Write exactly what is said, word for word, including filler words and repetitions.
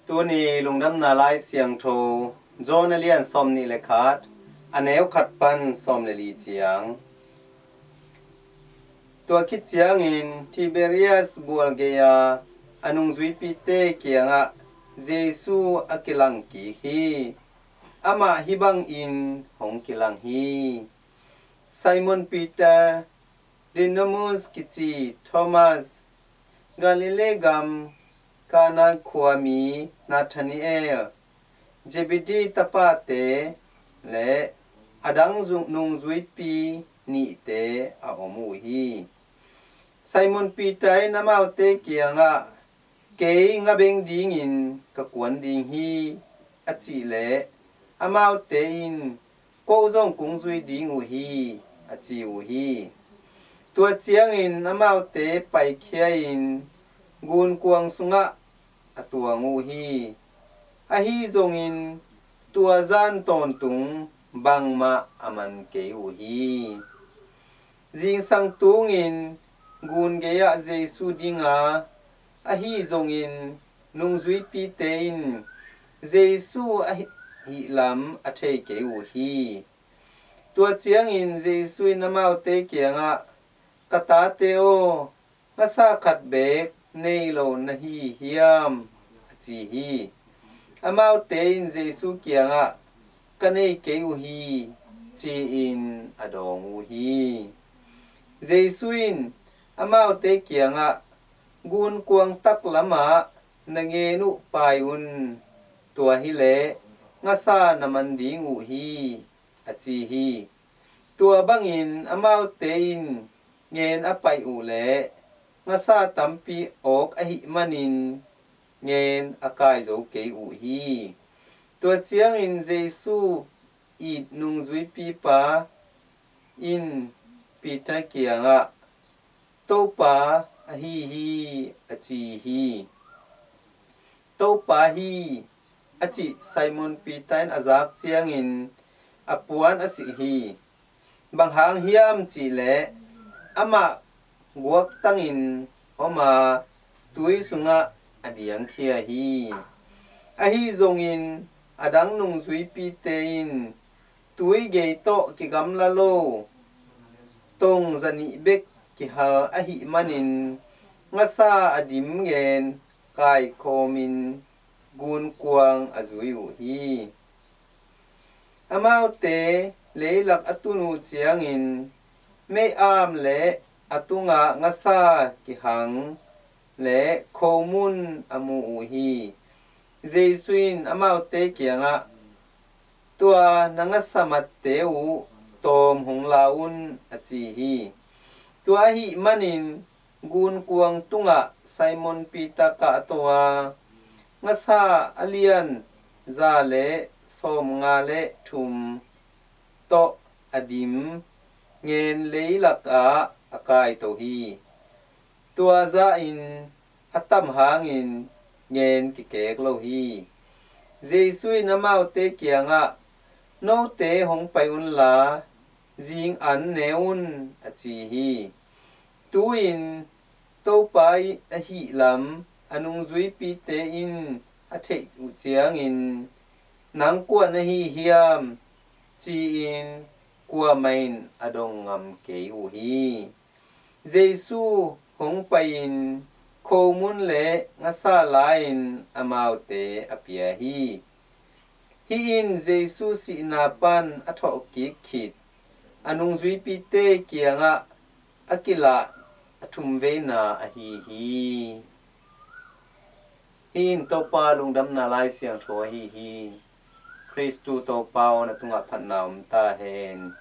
Tuni lungdamna lai siangtho John a lian sawm nih le khat, a neu khat pan sawm le li ciang. Tua khit ciangin Tiberias bual gei-a a nungzuipite kiangah Jesu a kilang kik hi. Amah hih bangin hong kilang hi. Simon Peter, Dinamus kici Thomas, Galilee gam Kana khuami Nathanael, Zebedee tapate le a dang zu-, nungzuipi nihte a om uh hi. Simon Peter in amaute kiangah, "Kei nga beng dingin ka kuan ding hi," a cih leh, amaute in, "Ko zong kong zui ding uh hi," a ci uh hi. Tua ciangin amaute paikhia-in gunkuang sungah a tuang uh hi. Ahi zongin tua zan tawntung bangmah a man kei uh hi. Zingsang tungin gun gei-ah Jesu dinga, ahi zongin nungzuipite in Jesu a hi-, hihlam a thei kei uh hi. Tua ciangin Jesu in amaute kiangah, "Ka tate aw, ngasa khat beek nei lo na hi hiam?" a ci hi. Amaute in Jesu kiangah, "Ka nei kei uh hi," ci-in a dawng uh hi. Jesu in amaute kiangah, "Gunkuang taklamah na ngen uh pai un, tua hileh ngasa na man ding uh hi," a ci hi. Tua bangin amaute in ngen a paih uh leh ngasa tampi awk ahih manin ngen a kai zo kei uh hi. Tua ciangin Jesu it nungzuipipa in Peter kiangah, "Topa ahi hi," a ci hi. "Topa hi," a cih Simon Peter in a zak ciangin a puan a silh hi. Bang hang hiam cihleh amah guaktangin om a, tui sungah a diangkhia hi. Ahi zongin a dang nungzuipite in tui gei tawh kigamla lo tong zanih bek kihal ahih manin ngasa a dim ngen kaikhawmin gunkuang a zui uh hi. Amaute leilak a tun uh ciangin mei-am le a tungah ngasa kihang le khomun a mu uh hi. Jesu in amaute kiangah, "Tua na ngasa matte uh tawm hong la un," a ci hi. Tua ahih manin gunkuang tungah Simon Peter kahto a, ngasa a lian za le sawmnga le thum tawh a dim ngen leilak ah a kaito hi. Tua zahin a tam hangin ngen kikek lo hi. Jesu in amaute kiangah, "Note hong pai unla, zing an ne un," a ci hi. Tu-in Topa ahih lam a nungzuipite in a theih uh ciangin, "Nang kua na hi hiam?" ci-in kuamah in a dong ngam kei uh hi. Jesu hong pai-in khomun le ngasa la-in amaute a pia hi. Hih in Jesu sihna pan a thawhkik khit a nungzuipite kiangah a kilah a thumveina ahi hi. Hih in Topa lungdamna Lai Siangtho ahi hi. Khristu Topa aw, na tungah phatna om ta hen.